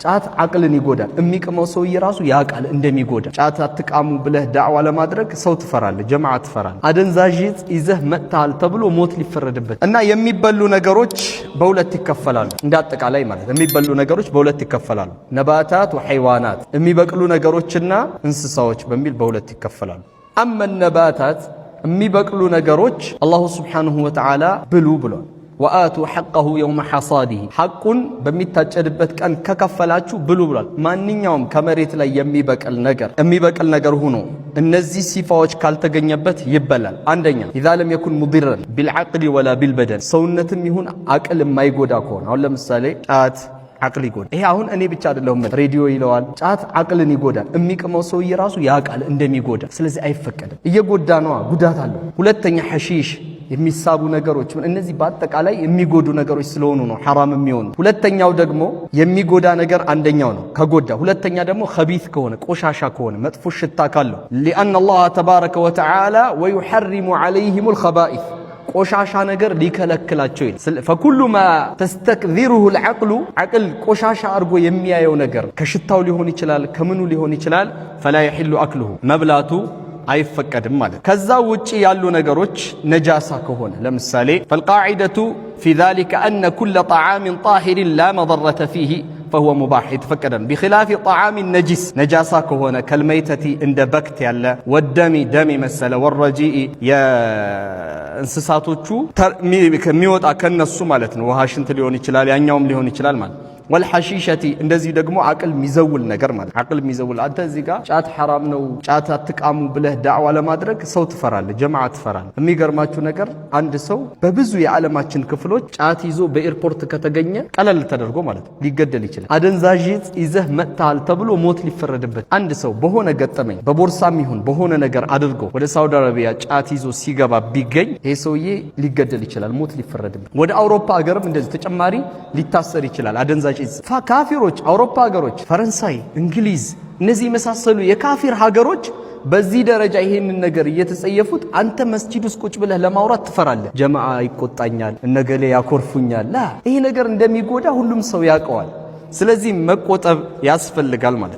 ጫት አቅልን ይጎዳል። የሚቅመው ሰውዬ ራሱ ያውቃል እንደሚጎዳ። ጫት አትቃሙ ብለህ ዳዕዋ ለማድረግ ሰው ትፈራለህ፣ ጀማዓ ትፈራለህ። አደንዛዥ ዕፅ ይዘህ መጥተሃል ተብሎ ሞት ሊፈረድበት እና የሚበሉ ነገሮች በሁለት ይከፈላሉ። እንደ አጠቃላይ ማለት የሚበሉ ነገሮች በሁለት ይከፈላሉ። نباتات وحيوانات፣ የሚበቅሉ ነገሮችና እንስሳዎች በሚል በሁለት ይከፈላሉ። أما النباتات የሚበቅሉ ነገሮች الله سبحانه وتعالى ብሉ ብሏል። وآتوا حقه يوم حصاده ሐቁን በሚታጨድበት ቀን ከከፈላችሁ ብሉ ብሏል። ማንኛውም ከመሬት ላይ የሚበቅል ነገር ሆኖ እነዚህ ሲፋዎች ካልተገኘበት ይበላል። አንደኛ إذا لم يكن مضرا بالعقل ولا بالبدن ሰውነትም ይሁን አቅል የማይጎዳ ከሆነ። አሁን ለምሳሌ ጫት አቅል ይጎዳል። ይሄ አሁን እኔ ብቻ አይደለሁም፣ ሬዲዮ ይለዋል። ጫት አቅልን ይጎዳል። የሚቅመው ሰውዬ ራሱ ያውቃል እንደሚጎዳ። ስለዚህ አይፈቀድም። እየጎዳ ነዋ፣ ጉዳት አለው። ሁለተኛ ሐሺሽ የሚሳቡ ነገሮች፣ እነዚህ በአጠቃላይ የሚጎዱ ነገሮች ስለሆኑ ነው ሐራም የሚሆኑ። ሁለተኛው ደግሞ የሚጎዳ ነገር አንደኛው ነው ከጎዳ። ሁለተኛ ደግሞ خبيث ከሆነ፣ ቆሻሻ ከሆነ፣ መጥፎ ሽታ ካለው። لأن الله تبارك وتعالى ويحرم عليهم الخبائث ቆሻሻ ነገር ሊከለክላቸው ይል። فكل ما تستقذره العقل ዓቅል ቆሻሻ አድርጎ የሚያየው ነገር ከሽታው ሊሆን ይችላል፣ ከምኑ ሊሆን ይችላል። فلا يحل أكله መብላቱ አይፈቀድም ማለት። ከዛ ውጪ ያሉ ነገሮች ነጃሳ ከሆነ ለምሳሌ فالقاعدة في ذلك أن كل طعام طاهر لا مضرة فيه فهو مباح የተፈቀደ ነው። بخلاف الطعام النجس ነጃሳ ከሆነ كالميتة እንደ በክት ያለ፣ والدم ደም የመሰለ፣ والرجيء የእንስሳቶቹ የሚወጣ ከነሱ ማለት ነው። ውሃ ሽንት ሊሆን ይችላል፣ ያኛውም ሊሆን ይችላል ማለት። والحشيشة እንደዚህ ደግሞ አቅል የሚዘውል ነገር ማለት። አቅል የሚዘውል፣ አንተ እዚህ ጋር ጫት ሐራም ነው፣ ጫት አትቃሙ ብለህ ዳዕዋ ለማድረግ ሰው ትፈራለህ፣ ጀማዓ ትፈራለህ። የሚገርማችሁ ነገር አንድ ሰው በብዙ የዓለማችን ክፍሎች ጫት ይዞ በኤርፖርት ከተገኘ ቀለል ተደርጎ ማለት ነው ሊገደል ይችላል። አደንዛዥ ዕፅ ይዘህ መጥተሃል ተብሎ ሞት ሊፈረድበት፣ አንድ ሰው በሆነ ገጠመኝ በቦርሳም ይሁን በሆነ ነገር አድርጎ ወደ ሳውዲ አረቢያ ጫት ይዞ ሲገባ ቢገኝ ይሄ ሰውዬ ሊገደል ይችላል፣ ሞት ሊፈረድበት። ወደ አውሮፓ ሀገርም እንደዚህ ተጨማሪ ሊታሰር ይችላል። አደንዛዥ ዕፅ ካፊሮች፣ አውሮፓ ሀገሮች፣ ፈረንሳይ፣ እንግሊዝ፣ እነዚህ የመሳሰሉ የካፊር ሀገሮች በዚህ ደረጃ ይሄንን ነገር እየተጸየፉት አንተ መስጂድ ውስጥ ቁጭ ብለህ ለማውራት ትፈራለህ። ጀማዓ ይቆጣኛል፣ እነገሌ ያኮርፉኛል። لا፣ ይሄ ነገር እንደሚጎዳ ሁሉም ሰው ያውቀዋል። ስለዚህ መቆጠብ ያስፈልጋል ማለት ነው።